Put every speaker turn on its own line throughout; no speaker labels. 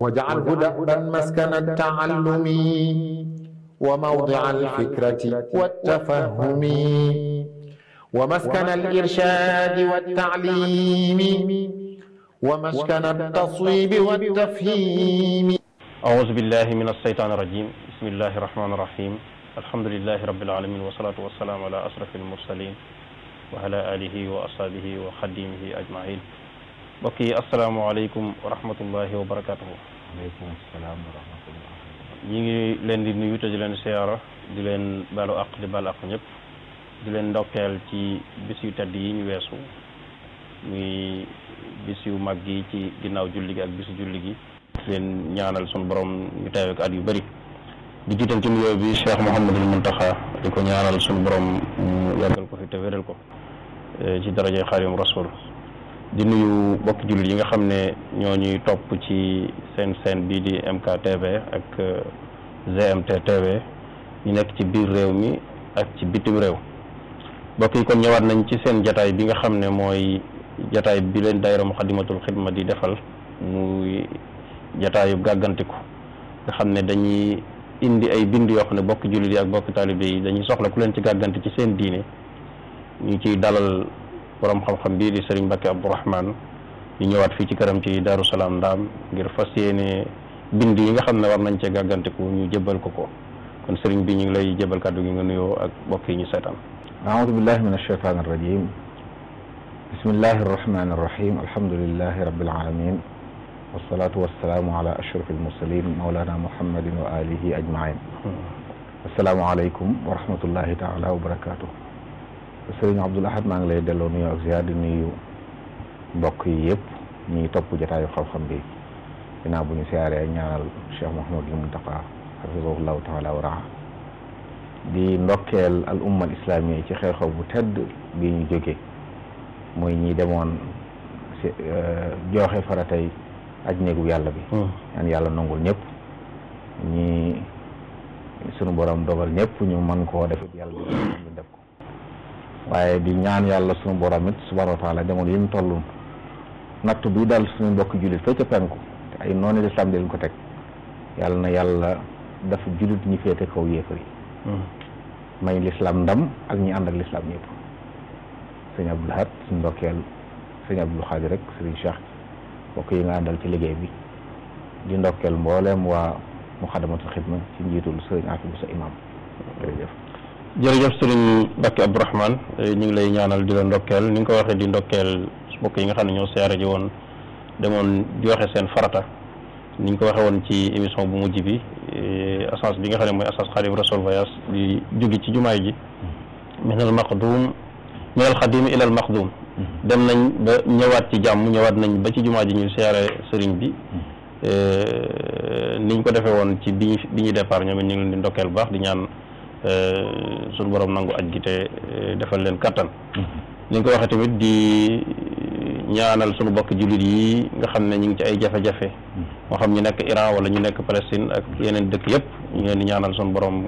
واجعله دأبا مسكن التعلم وموضع الفكرة والتفهم ومسكن الإرشاد والتعليم ومسكن التصويب والتفهيم.
أعوذ بالله من الشيطان الرجيم. بسم الله الرحمن الرحيم. الحمد لله رب العالمين والصلاة والسلام على أشرف المرسلين وعلى آله وأصحابه وخديمه أجمعين. mbokk yi asalaamaaleykum wa rahmatullahi wa barakatuhu.
waaleykum salaam wa rahmatullah.
ñi ngi leen di nuyu te di leen siyaara di leen baalu àq di baal àq ñëpp di leen ndokkeel ci bis yu tedd yi ñu weesu muy bis yu mag yi ci ginnaaw julli gi ak bisu julli gi di leen ñaanal sunu borom ñu teewe ko at yu bëri di jiital ci nuyoo bi Cheikh Mouhamadul Muntaxa di ko ñaanal sunu borom mu yàggal ko fi te wéral ko ci darajay Xaadimu Rasuul. di nuyu bokki jullit yi nga xam ne ñoo ñuy topp ci seen chaîne bii di MKTV ak GMT TV ñu nekk ci biir réew mi ak ci bitim réew bokk yi kon ñëwaat nañ ci seen jataay bi nga xam ne mooy jataay bi leen daayira Muxaddamatul Xidma di defal muy jataayu gàggantiku nga xam ne dañuy indi ay bind yoo xam ne bokki jullit yi ak bokki taalibe yi dañuy soxla ku leen ci gàgganti ci seen diine ñu ciy dalal borom xam-xam bii di Serigne Mbacké Abdourahmane ñu ñëwaat fii ci këram ci Daaru Salaam Ndaam ngir fas yéene bind yi nga xam ne war nañ cee gàggantiku ñu jëbal ko kon Serigne bi ñu ngi lay jëbal kàddu gi nga nuyoo ak mbokk yi ñu seetaan.
aoudu billahi min alshaytan arrajim. bismillahi arrahmani arrahim. alhamdulillahi rabbil alamin wassalatu wassalaamu ala ashrafil mursalin mawlana muhammadin wa alihi ajmain. assalaamu aleykum wa rahmatullahi taala wa barakatuh. Sëriñ Abdul Ahad maa ngi lay delloo nuyu ak ziar di nuyu mbokk yi yëpp ñuy topp jotaayu xam-xam bi ginnaaw bu ñu siyaaree ñaanal Cheikh Mouhamadul Muntaqa hafizahullahu taala wa raa di ndokkeel al umma al islami ci xew-xew bu tedd bi ñu jóge mooy ñi demoon si joxe faratay aj néegu yàlla bi ñaan yàlla nangul ñëpp ñi sunu borom dogal ñëpp ñu mën koo def yàlla ñu def ko waaye di ñaan yàlla sunu borom it subhanahu wa taala jamono yi ñu toll natt bi dal suñu mbokk jullit fa ca penku te ay noonu lislaam di leen ko teg yàlla na yàlla daf jullit ñi féete kaw yéefar yi may lislaam ndam ak ñi ànd ak lislaam ñëpp. sëñ Abdul Ahad suñu ndokkeel sëñ Abdul Xaadir rek sëriñ Cheikh mbokk yi nga àndal ci liggéey bi di ndokkeel mbooleem waa Muxaddamatul Xidma ci njiitul sëriñ Afi bu sa imam jërëjëf.
jërëjëf Serigne Mbacké Abdourahmane ñu ngi lay ñaanal di la ndokkeel ni nga ko waxee di ndokkeel mbokk yi nga xam ne ñoo siyaare ji woon demoon joxe seen farata ni ñu ko waxee woon ci émission bu mujj bi assance bi nga xam ne mooy assance Xaadimu Rasuul voyage di jóge ci jumaay ji minal maqdum minal xadim ilal maqdum dem nañ ba ñëwaat ci jàmm ñëwaat nañ ba ci jumaa ji ñu siyaare Serigne bi niñ ko defee woon ci bi ñu départ ñoom it ñu ngi leen di ndokkeel bu baax di ñaan suñu borom nangu aj gi te defal leen kattan ni nga ko waxee tamit di ñaanal suñu bokk jullit yi nga xam ne ñu ngi ci ay jafe-jafe moo xam ñu nekk Iran wala ñu nekk Palestine ak yeneen dëkk yëpp ñu ngi leen di ñaanal suñu borom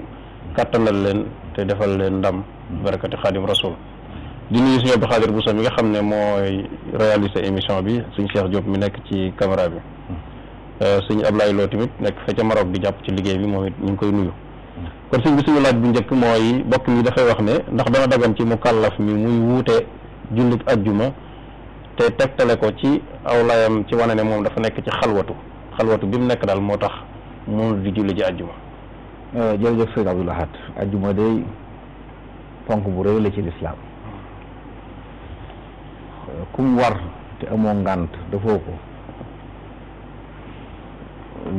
kattanal leen te defal leen ndam barakati Xaadim Rasul di nuyu suñu Abdou Xaadir Bousso mi nga xam ne mooy réaliser émission bi suñu Cheikh Diop mi nekk ci caméra bi suñu Ablaye Lo tamit nekk fa ca Maroc di jàpp ci liggéey bi moom it ñu ngi koy nuyu. kon sëñ bi suñu laaj bu njëkk mooy bokk mi dafay wax ne ndax dana dagan ci mu kàllaf mi muy wuute jullit ajjuma te tegtale ko ci aw layam ci wane ne moom dafa nekk ci xalwatu bi mu nekk daal moo tax mu di julli ji ajjuma.
jërëjëf sëñ Abdul Ahad ajjuma day ponk bu rëy la ci lislaam kum war te amoo ngànt dafoo ko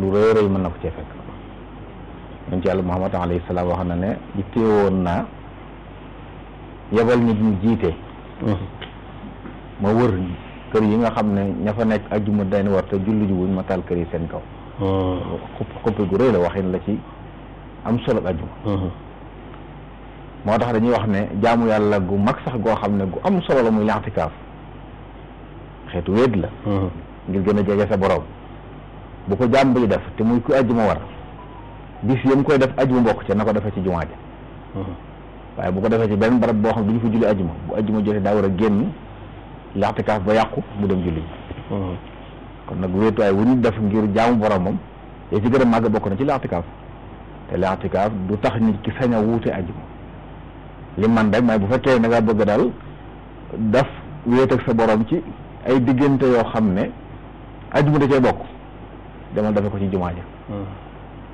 lu rëy rëy mën na ko cee fekk. ñun ci yàlla Muhammad alayhi salaam wax na ne yitteewoon naa yebal nit ñu jiite ma wër kër yi nga xam ne ña fa nekk ajjuma dañ war te julli ji wuñ ma taal kër yi seen kaw xuppi gu rëy la waxin la ci am solo ajjuma moo tax dañuy wax ne jaamu yàlla gu mag sax goo xam ne gu am solo la muy i'tikaaf xeetu wéet la ngir gën a jege sa borom bu ko jaam bi def te muy ku ajjuma war bis yam koy def ajuma mbokk ca na ko defee ci jumaa ji waaye bu ko defee ci benn barab boo xam ne du ñu fa julli ajuma bu ajuma jotee daa war a génn l'i'tikaaf ba yàqu mu dem julli kon nag wéetuwaay wu ñu def ngir jaamu boromam yee ci gën a màgg bokk na ci l'i'tikaaf te l'i'tikaaf du tax nit ki sañ a wuute ajjuma li man rek mooy bu fekkee da nga bëgg daal daf wéet ak sa borom ci ay diggante yoo xam ne ajjuma da cee bokk demal dafe ko ci jumaa ja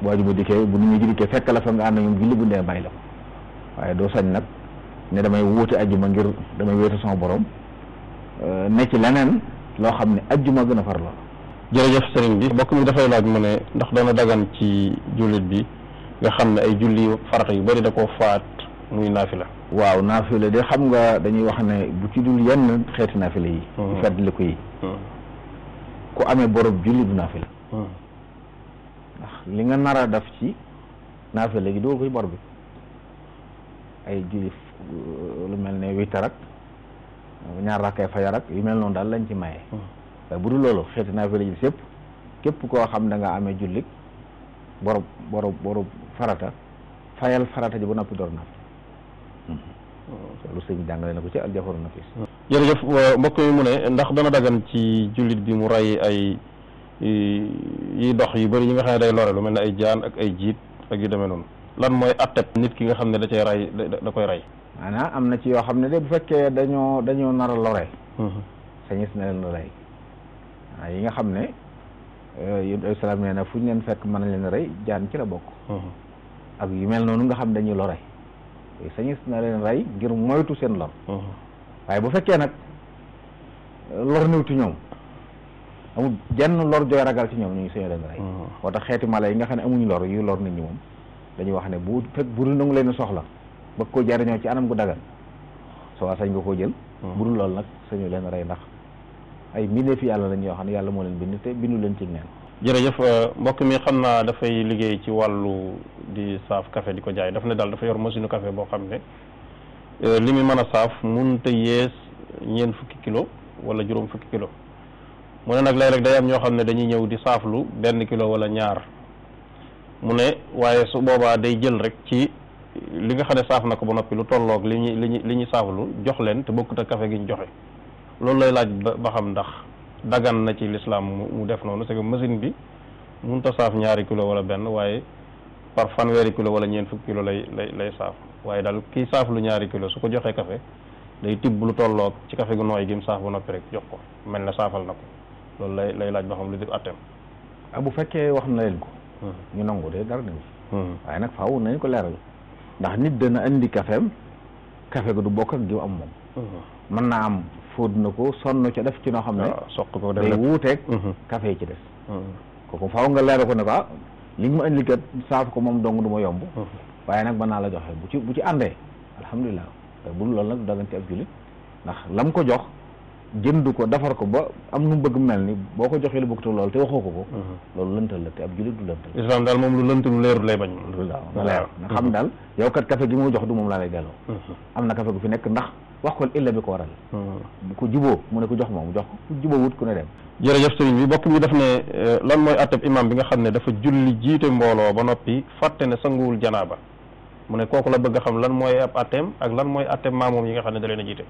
bu ajjuma dikkee bu nit ñi dikkee fekk la fa nga ànd ñoom julli bu ndee bàyyi la ko waaye doo sañ nag ne damay wuute ajjuma ngir damay wéetu sama borom ne ci leneen loo xam ne ajjuma gën a far lool.
jërëjëf sëriñ bi mbokk mi dafay laaj mu ne ndax dana dagan ci jullit bi nga xam ne ay julli farata yu bari da koo faat muy naafila.
waaw naafila de xam nga dañuy wax ne bu ci dul yenn xeeti naafila yi yu feddli ko yi ku amee borob julli du naafila ndax li nga nar a def ci naafila gi dugal ko ci bor bi ay julli lu mel ne witar ak ñaar rakkay fajar ak yu mel noonu daal lañ ci maye waaye bu dul loolu xeeti naafila ji sépp képp koo xam da nga amee jullit borob farata fayal farata ji ba noppi door naaf loolu sëñ jàngale na ko ci Al-Jawharu Nafis.
jërëjëf mbokk mi mu ne ndax dana dagan ci jullit bi mu rey ay yi dox yu bëri yi nga xam ne day lore lu mel ne ay jaan ak ay jiit ak yu demee noonu lan mooy atteb nit ki nga xam ne da cay rey da koy rey.
maanaam am na ci yoo xam ne de bu fekkee dañoo nar a lore sañis na leen rey waaw yi nga xam ne yéen ay salaam nee na fu ñu leen fekk mën nañ leen rey jaan ci la bokk ak yu mel noonu nga xam dañuy lore sañis na leen rey ngir moytu seen lor waaye bu fekkee nag lor niwtu ñoom amul jenn lor jooy ragal ci ñoom ñu ngi sañu leen rey moo tax xeeti mala yi nga xam ne amuñu lor yu lor nit ñi moom dañuy wax ne bu fekk bu dul nangu leen soxla bëgg ko jariñoo ci anam gu dagan soo sañ nga koo jël bu dul loolu nag sañu leen rey ndax ay mbindeefi yàlla lañ yoo xam ne yàlla moo leen bind te bindu leen ci neen.
jërëjëf mbokk mi xam naa dafay liggéey ci wàllu di saaf café di ko jaay daf ne daal dafa yor machine café boo xam ne li muy mën a saaf mënut a yees ñeent fukki kilo wala juróom fukki kilo mu ne nag léeg-léeg day am ñoo xam ne dañuy ñëw di saaflu 1 kilo wala ñaar mu ne waaye su boobaa day jël rek ci li nga xam ne saaf na ko ba noppi lu tolloog li ñuy saaflu jox leen te bokkut ak café gi ñu joxe loolu lay laaj ba xam ndax dagan na ci lislaam mu def noonu c'est que machine bi mënut a saaf 2 kilo wala benn waaye par fanweeri kilo wala ñeent fukki kilo lay saaf waaye daal kii saaf lu 2 kilo su ko joxee café day tibb lu tolloog ci café gu nooy gi mu saaf ba noppi rek jox ko mel ne saafal na ko loolu lay laaj ba xam lu di atteem.
bu fekkee wax na leen ko ñu nangu de dara nañ waaye nag faaw nañ ko leeral ndax nit dana indi caféem café ga du bokk ak jiw am moom mën naa am fóot na ko sonn ca def ci noo xam ne
soq ko
day wuuteeg café yi ci des kooku faaw nga leeral ko ne ko li nga ma indi kat saaf ko moom dong du ma yomb waaye nag mën naa la joxe bu ci àndee alhamdulilah bu dul loolu nag du dagante ab jullit ndax lam ko jox jënd ko defar ko ba am nu bëgg mel ni boo ko joxee lu bëgg te loolu te waxoo ko loolu lëntal la te ab jullit du lëntal
islam daal moom lu lënt lu leerul lay bañ
waaw leer nga xam daal yow kat café gi mu jox du moom laa lay delloo am na café gu fi nekk ndax wax ko illa bi ko waral bu ko juboo mu ne ko jox ma mu jox ko ku juboo wut ku ne dem
jërëjëf sëriñ bi bokk mi daf ne lan mooy atteb imam bi nga xam ne dafa julli jiite mbooloo ba noppi fàtte ne sanguwul janaaba mu ne kooku la bëgg a xam lan mooy ab atteem ak lan mooy atteb maamoom yi nga xam ne da leen a jiite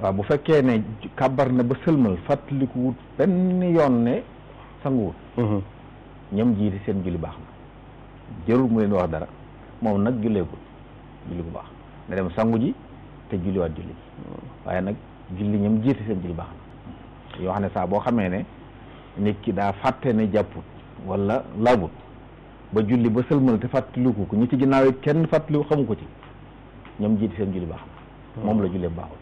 waaw bu fekkee ne kàbbar na ba sëlmal fàttaliku wut benn yoon ne sanguwut ñoom jiite seen julli baax na jërul mu leen wax dara moom nag julleegul julli bu baax na dem sangu ji te julliwaat julli waaye nag julli ñoom jiite seen julli baax na yoo xam ne saa boo xamee ne nit ki daa fàtte ne jàpput wala laabut ba julli ba sëlmal te fàttaliku ko ñi ci ginnaaw it kenn fàttaliku xamu ko ci ñoom jiite seen julli baax na moom la julli baaxul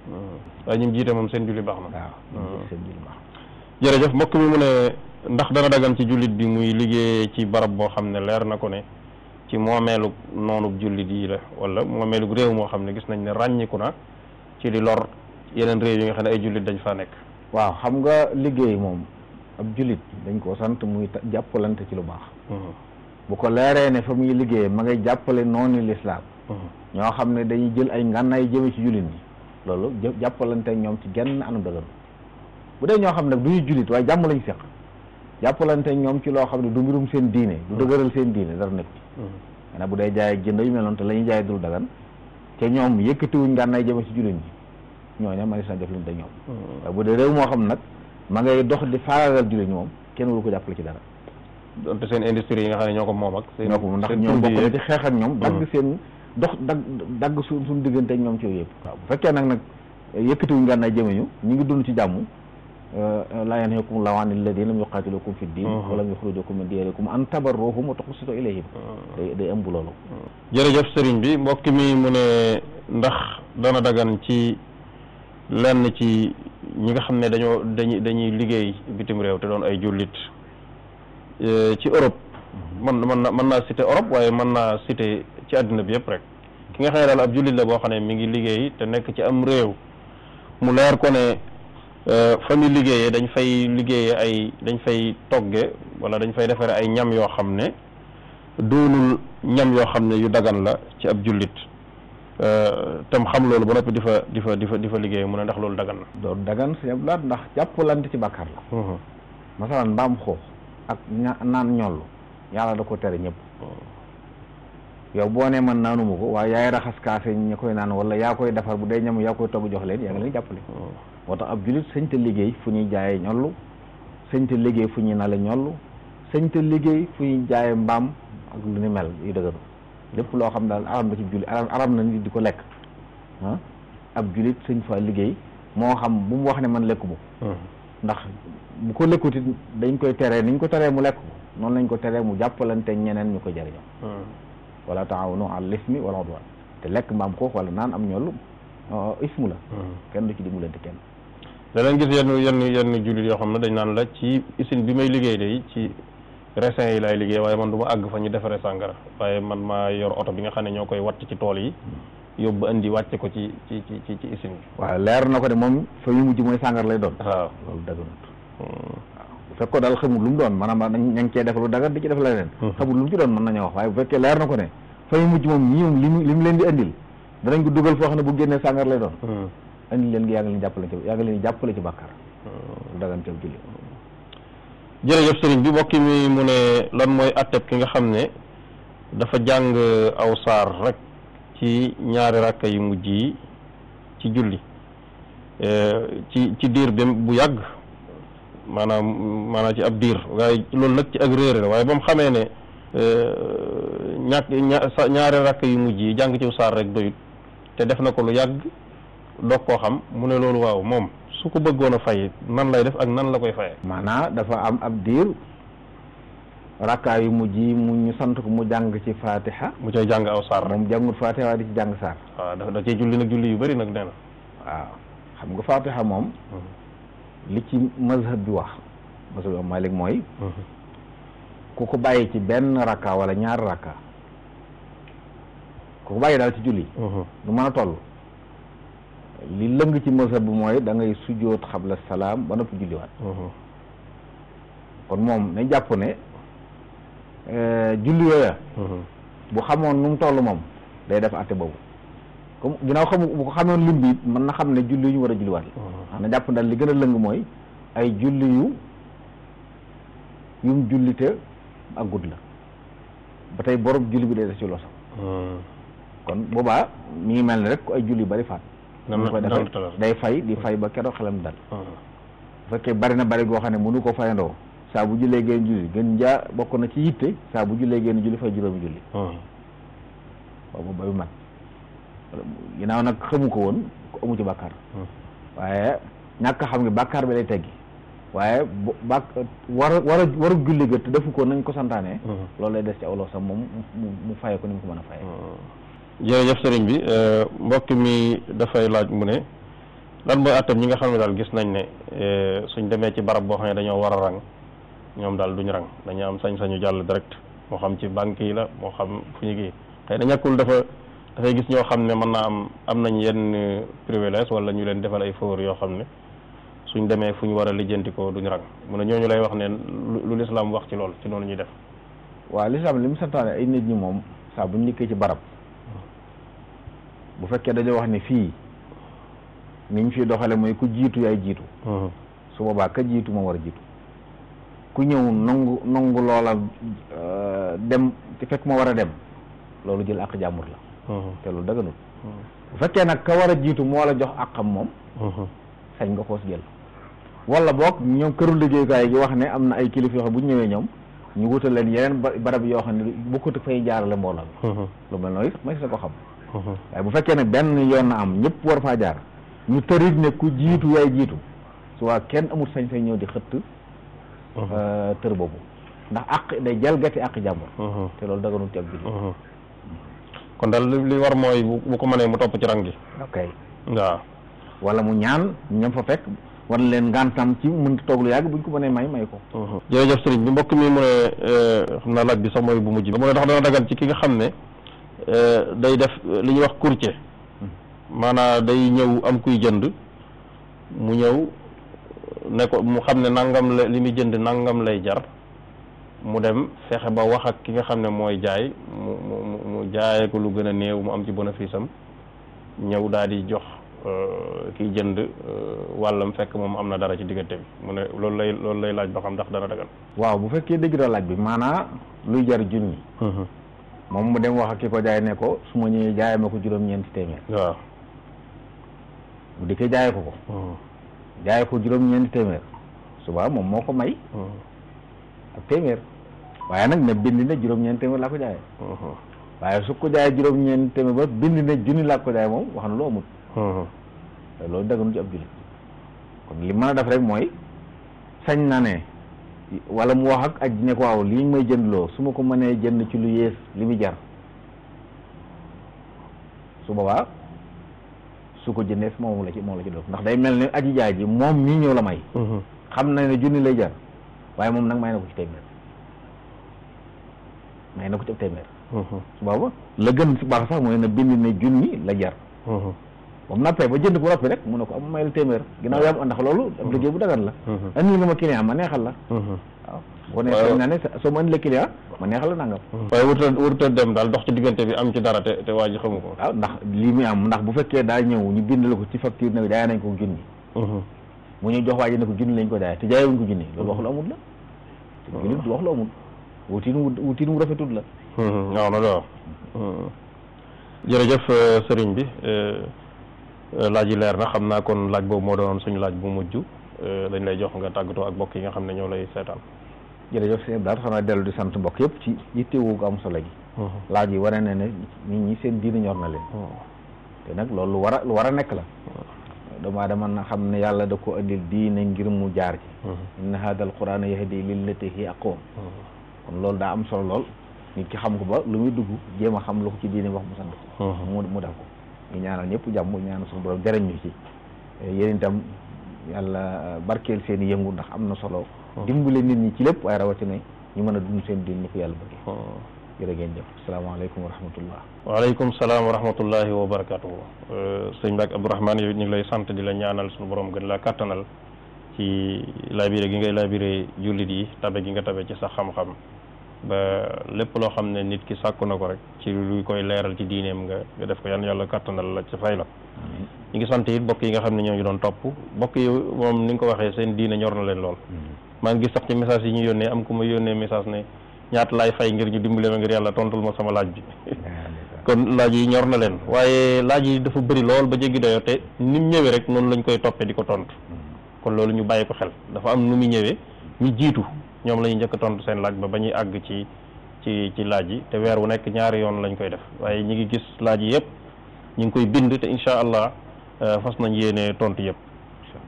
waaye ñoom jiite moom seen julli baax na
waaw ñoom jiite seen julli baax
na jërëjëf mbokk mi mu ne ndax dana dagan ci jullit bi muy liggéey ci barab boo xam ne leer na ko ne ci moomeelu noonu jullit yi la wala moomeelu réew moo xam ne gis nañ ne ràññiku na ci di lor yeneen réew yi nga xam ne ay jullit dañ faa nekk
waaw xam nga liggéey moom ab jullit dañ koo sant muy jàppalante ci lu baax bu ko leeree ne fa muy liggéey ma ngay jàppale noonu lislaam ñoo xam ne dañuy jël ay ngànnaay jëme ci jullit ñi loolu jàppalante ak ñoom ci genn anam dëgër bu dee ñoo xam ne du ñuy jullit waaye jàmm lañ seq jàppalante ak ñoom ci loo xam ne du mbirum seen diine du dëgëral seen diine dara nekk ci bu dee jaay ak jënd yu mel noonu te la ñuy jaay dul dagan te ñoom yëkkatiwuñ ngànnaay jëme ci jullit ñi ñooñu ma sa def leen te ñoom waaye bu dee réew moo xam nag ma ngay dox di faagagal jullit ñi moom kenn waru ko jàppale ci dara.
donte seen industrie yi nga xam ne ñoo ko moom ak
ñoo ko moom ndax ñoom bokk na ci xeex ak ñoom dagg seen dagg suñu diggante ak ñoom ci yooyu yëpp. waaw bu fekkee nag yëkkatiwuñ ngànnaay jëmeñu ñu ngi dund ci jàmm laa yanhaakumu llaahu ani llaziina lam yuqaatilukum fi ddiin wa lam yuxrijukum min diyarikum an tabarruhum wa tuqsitu ilayhim. day ëmb loolu.
jërëjëf sëriñ bi mbokk mi mu ne ndax dana dagan ci lenn ci ñi nga xam ne dañuy liggéey bitim réew te doon ay jullit ci Europe. mën naa cité Europe waaye mën naa cité ci àddina bi yëpp rek ki nga xam ne daal ab jullit la boo xam ne mi ngi liggéey te nekk ci am réew mu leer ko ne fa muy liggéeyee dañ fay togge wala dañ fay defare ay ñam yoo xam ne doonul ñam yoo xam ne yu dagan la ci ab jullit tam xam loolu ba noppi di fa liggéey mu ne ndax loolu dagan na.
doon dagan si ab laat ndax jàppalante ci bàkkaar la. masalan mbaam xoox ak naan ñollu yàlla da ko tere ñëpp. yow boo ne man naanuma ko waaye yaay raxas kaase ñi koy naan wala yaa koy defar bu dee ñam yaa koy togg jox leen yaa ngi leen jàppale. moo tax ab julit sëñ te liggéey fu ñuy jaayee ñollu sëñ te liggéey fu ñuy nale ñollu sëñ te liggéey fu ñuy jaayee mbaam ak lu ni mel yu dëgëru lépp loo xam daal aram na ci julit aram na nit di ko lekk ab julit sëñ fa liggéey moo xam bu mu wax ne man lekku bu ndax bu ko lekkuti dañ koy teree niñ ko teree mu lekk ko noonu lañ ko teree mu jàppalante ñeneen ñu ko jëriñoo wala taawanu alal ismi wal udwan te lekk mbaam xoox wala naan am ñollu ismu la kenn du ci dimbalante kenn.
danañ gis yenn jullit yoo xam ne dañ naan la ci usine bi may liggéey de ci raisin yi laay liggéey waaye man du ma àgg fa ñu defaree sàngara waaye man maa yor oto bi nga xam ne ñoo koy watt ci tool yi yóbbu andi wàcce ko ci usine bi. waaw
leer na ko de moom fa yu mujj mooy sàngara lay doon.
waaw
loolu daganut. waaw bu fekkoo daal xamul lu mu doon maanaam ña ngi cee def lu dagan di ci def leneen. xamul lu mu ci doon mën nañoo wax waaye bu fekkee leer na ko ne fa yu mujj moom ñii moom li mu leen di andil danañ ko dugal foo xam ne bu génnee sàngara lay doon. andi leen yaa ngi leen jàppale ci bàkkaar. lu dagan teew julli.
jërëjëf sëriñ bi mbokk mi mu ne lan mooy atteb ki nga xam ne dafa jàng aw saar rek ci ñaari rakka yu mujj yi ci julli ci diir bi bu yàgg maanaam ci ab diir waaye loolu nag ci ak réer la waaye ba mu xamee ne ñaari rakka yu mujj yi jàng ci saar rek doyut te def na ko lu yàgg doog koo xam mu ne loolu waaw moom su ko bëggoon a fay nan lay def ak nan la koy fayee.
maanaam dafa am ab diir rakkaa yu mujj yi ñu sant ko mu jàng ci fatiha.
mu cay jàng aw saar
moom jàngul fatiha waaye di ci jàng saar.
waaw da cay julli nag julli yu bëri nag nee na.
waaw xam nga fatiha moom. li ci mazhab bi wax mazhab bi Malik mooy. ku ko bàyyi ci benn rakka wala ñaari rakka ku ko bàyyi daal ci julli. du mën a toll. li lëng ci mazhab bi mooy da ngay sujjoot xabla salaam ba noppi julliwaat. kon moom nañ jàpp ne julli yooya bu xamoon nu mu toll moom day def àtte boobu comme ginnaaw bu ko xamoon lim bi mën na xam ne julli yu ñu war a julliwaat la na jàpp daal li gën a lëng mooy ay julli yum jullite ak gudd la ba tey borom julli bi day def ci losam kon boobaa mi ngi mel ne rek ku ay julli yu bari faat day fay di fay ba keroog xelam dal bu fekkee bari na bari goo xam ne mënu ko fayandoo saa bu jullee génn julli gën jaa bokk na ci yitte saa bu jullee génn julli fay juróomi julli boobu bayu mat ginnaaw nag xamu ko woon ko amu ci bàkkaar waaye ñàkk xam nga bàkkaar bi lay teggi waaye waru julli ga te defu ko nañ ko santaane loolu lay des ci awloo sax moom mu faye ko ni mu ko mën a faye
jërëjëf sëriñ bi mbokk mi dafay laaj mu ne lan mooy attam ñi nga xam ne daal gis nañ ne suñ demee ci barab boo xam ne dañoo war a rang ñoom daal duñu rang dañu am sañ-sañu jàll direct moo xam ci banque yi la moo xam fu ñu kii xëy na ñàkkul dafay gis ñoo xam ne mën naa am nañ yenn privilège wala ñu leen defal ay faveur yoo xam ne suñ demee fu ñu war a lijjanti ko duñu rang mu ne ñooñu lay wax ne lu lislaam wax ci loolu ci noonu ñuy def.
waaw lislaam li mu santaane ay nit ñi moom saa bu ñu nekkee ci barab bu fekkee dañoo wax ne fii niñ fi doxale mooy ku jiitu yaay jiitu su boobaa ka jiitu moo war a jiitu ku ñëw nangu loola dem te fekk moo war a dem loolu jël àq jàmbur la te loolu daganut bu fekkee nag ka war a jiitu moo la jox àqam moom sañ nga xoos jël wala boog ñoom këru liggéeyukaay gi wax ne am na ay kilifa yoo xam bu ñu ñëwee ñoom ñu wutal leen yeneen barab yoo xam ne bokkut ak fay jaarale mbooloo bi lu mel noonu it may sa ko xam waaye bu fekkee ne benn yoon na am ñëpp war faa jaar ñu tërit ne ku jiitu yaay jiitu su waa kenn amul sañ-sañ ñëw di xëtt tër boobu ndax àq day jalgati àq jàmbur te loolu daganul ci ab jullit
kon daal li war mooy bu ko mënee mu topp ci rang gi
ok
waaw
wala mu ñaan ñam fa fekk war leen ngantam ci mën toog lu yàgg buñ ko mënee may ko
jërëjëf sëriñ bi mbokk mi mu ne xam naa laaj bi sax mooy bu mujj bi mu ne ndax dana dagan ci ki nga xam ne day def li ñuy wax courtier maanaam day ñëw am kuy jënd mu ñëw ne ko mu xam ne nangam la li muy jënd nangam lay jar mu dem fexe ba wax ak ki nga xam ne mooy jaay mu jaayee ko lu gën a néew mu am ci bénéfice am ñëw daal di jox kiy jënd wàllam fekk moom am na dara ci diggante bi mu ne loolu lay laaj ba xam ndax dana dagan
waaw bu fekkee dëgg la laaj bi maanaa luy jar junni moom mu dem wax ak ki ko jaay ne ko su ma ñëwee jaayee ma ko juróom-ñeenti téeméer
waaw
bu dikkee jaayee ko jaayee ko juróom-ñeenti téeméer suba moom moo ko may ak téeméer waaye nag ne bind ne juróom-ñeenti téeméer laa ko jaayee waaye su ko jaayee juróom-ñeenti téeméer ba bind ne junni laa ko jaayee moom wax na lu amul loolu daganul ci ab jullit kon li mën a def rek mooy sañ na ne wala mu wax ak aj ne ko waaw lii may jëndloo su ma ko mënee jënd ci lu yées li muy jar su boobaa su ko jëndee moom la ci def ndax day mel ni aji jaay ji moom mii ñëw la may xam na ne junni lay jar waaye moom nag may na ko ci téeméer may na ko ci ab téeméer su booba la gën si baax sax mooy na bind ne junni la jar moom nappee ba jënd ko noppi rek mu ne ko am may la téeméer ginnaaw yaa am ndax loolu ab liggéey bu dagan la andil nga ma client ma neexal la waaw boo ne sañ naa ne soo ma andile client ma neexal la nangam
waaye wuruta dem daal dox ci diggante bi am ci dara te waa ji xamu ko
waaw ndax lii muy am ndax bu fekkee daa ñëw ñu bind la ko ci facture ne jaay nañ ko junni mu ñuy jox waa ji ne ko junni lañ ko jaay te jaayewuñ ko junni loolu wax lu amul la te jullit du wax lu amul wutiin wu rafetul la
waaw na do jërëjëf sëriñ bi laaj yi leer na xam naa kon laaj boobu moo doon suñu laaj bu mujj dañ lay jox nga tàggatoo ak mbokk yi nga xam ne ñoo lay seetaan
jërëjëf sëñ daal xanaa dellu di sant mbokk yëpp ci yittewoo gu am solo gi laaj yi wane na ne nit ñi seen diine ñor na leen te nag loolu lu war a nekk la doomu aadama na xam ne yàlla da ko andil diine ngir mu jaar ci inna hada al qur'ana yahdi lillati hi aqwam kon loolu daa am solo lool nit ki xam ko ba lu muy dugg jéem a xam lu ko ci diine wax mu sant ko mu def ko ñu ñaanal ñëpp jàmm ñaanal suñu borom jariñ ñu ci yéen itam yàlla barkeel seen i yëngu ndax am na solo dimbale nit ñi ci lépp waaye rawatina ñu mën a dund seen diine ni ko yàlla bëgg jërë ngeen jëf asalaamaaleykum wa rahmatullah
waaleykum salaam wa rahmatullahi wa barakatuhu sëñ Mbacke Abdourahmane yow ñu ngi lay sant di la ñaanal suñu borom gën la kattanal ci labiré gi ngay labiré jullit yi tabe gi nga tabe ci sa xam-xam ba lépp loo xam ne nit ki sàkku na ko rek ci luy koy leeral ci diineem nga def ko yan yàlla kattanal la ci fay la ñu ngi sant it bokk yi nga xam ne ñoo ñu doon topp bokk yi moom ni nga ko waxee seen diine ñor na leen lool maa ngi gis sax ci message yi ñu yónnee am ku ma yónnee message ne ñaata laay fay ngir ñu dimbale ma ngir yàlla tontul ma sama laaj bi kon laaj yi ñor na leen waaye laaj yi dafa bëri lool ba jéggi doyo te ni mu ñëwee rek noonu lañ koy toppee di ko tontu kon loolu ñu bàyyi ko xel dafa am nu mu ñëwee ñu jiitu ñoom la ñuy njëkk a tontu seen laaj ba ñuy àgg ci laaj yi te weer wu nekk ñaari yoon lañ koy def waaye ñi ngi gis laaj yi yëpp ñu ngi koy bind te incha allah fas nañ yéene tontu yëpp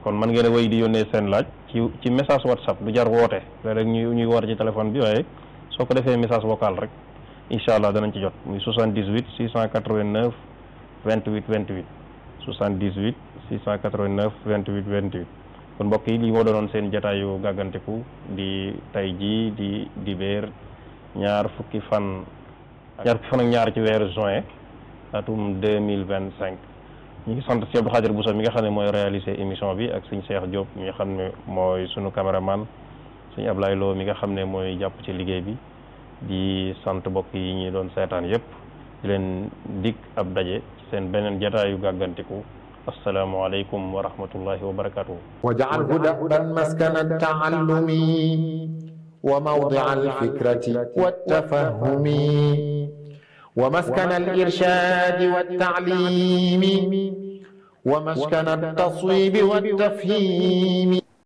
kon man ngeen a wéy di yónnee seen laaj ci message WhatsApp du jar woote léeg-léeg ñuy woote ci téléphone bi waaye soo ko defee message vocal rek incha allah danañ ci jot muy 78 689 28 28 78 689 28 28 kon mbokk yi lii moo doonoon seen jataayu gàgganteku di tey jii di dibéer ñaar fukki fan ak ñaar ci weeru juin atum 2025 ñu ngi sant si Abdou Khadir Bousso mi nga xam ne mooy réaliser émission bi ak suñ Cheikh Diop mi nga xam ne mooy sunu caméraman suñ Ablaye Lo mi nga xam ne mooy jàpp ci liggéey bi di sant mbokk yi ñi doon seetaan yépp di leen dig ab daje ci seen beneen jataayu gàgganteku assalaamu aleykum wa rahmatullahi wa barakatuhu
waj'alhu da'ban maskana at-ta'allumi wa mawdi'a al-fikrati wat-tafahumi wa maskana al-irshadi wat-ta'limi wa maskana at-taswibi wat-tafhimi